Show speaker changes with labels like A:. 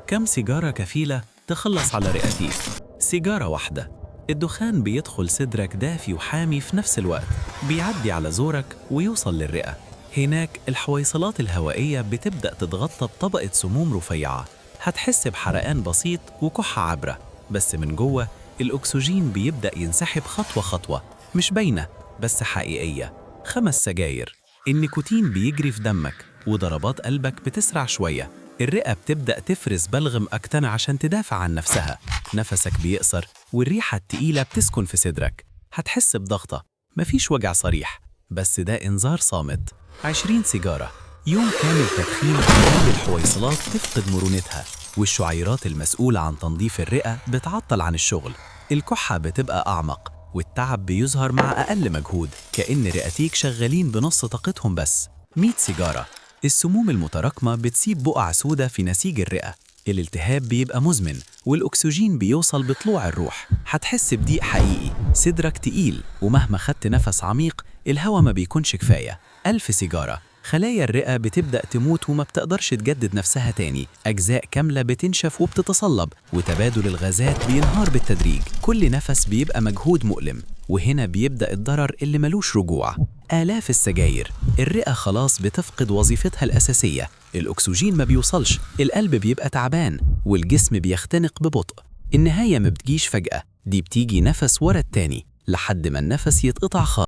A: كم سيجارة كفيلة تخلص على رئتيك؟ سيجارة واحدة. الدخان بيدخل صدرك دافي وحامي في نفس الوقت، بيعدي على زورك ويوصل للرئة. هناك الحويصلات الهوائية بتبدأ تتغطى بطبقة سموم رفيعة. هتحس بحرقان بسيط وكحة عابرة، بس من جوه الأكسجين بيبدأ ينسحب خطوة خطوة، مش باينة بس حقيقية. 5 سجاير، النيكوتين بيجري في دمك وضربات قلبك بتسرع شوية. الرئة بتبدأ تفرز بلغم أكتر عشان تدافع عن نفسها. نفسك بيقصر والريحة التقيلة بتسكن في صدرك. هتحس بضغطة، مفيش وجع صريح، بس ده إنذار صامت. 20 سيجارة، يوم كامل تدخين بيخلي الحويصلات تفقد مرونتها، والشعيرات المسؤولة عن تنظيف الرئة بتعطل عن الشغل. الكحة بتبقى أعمق والتعب بيظهر مع أقل مجهود، كأن رئتيك شغالين بنص طاقتهم بس. 100 سيجارة، السموم المتراكمة بتسيب بقع سودة في نسيج الرئة. الالتهاب بيبقى مزمن والأكسجين بيوصل بطلوع الروح. هتحس بضيق حقيقي، صدرك تقيل، ومهما خدت نفس عميق الهوا ما بيكونش كفاية. 1000 سيجارة، خلايا الرئة بتبدأ تموت وما بتقدرش تجدد نفسها تاني. أجزاء كاملة بتنشف وبتتصلب، وتبادل الغازات بينهار بالتدريج. كل نفس بيبقى مجهود مؤلم، وهنا بيبدأ الضرر اللي ملوش رجوع. آلاف السجاير، الرئة خلاص بتفقد وظيفتها الأساسية. الأكسجين ما بيوصلش، القلب بيبقى تعبان، والجسم بيختنق ببطء. النهاية ما بتجيش فجأة، دي بتيجي نفس ورا التاني لحد ما النفس يتقطع خالص.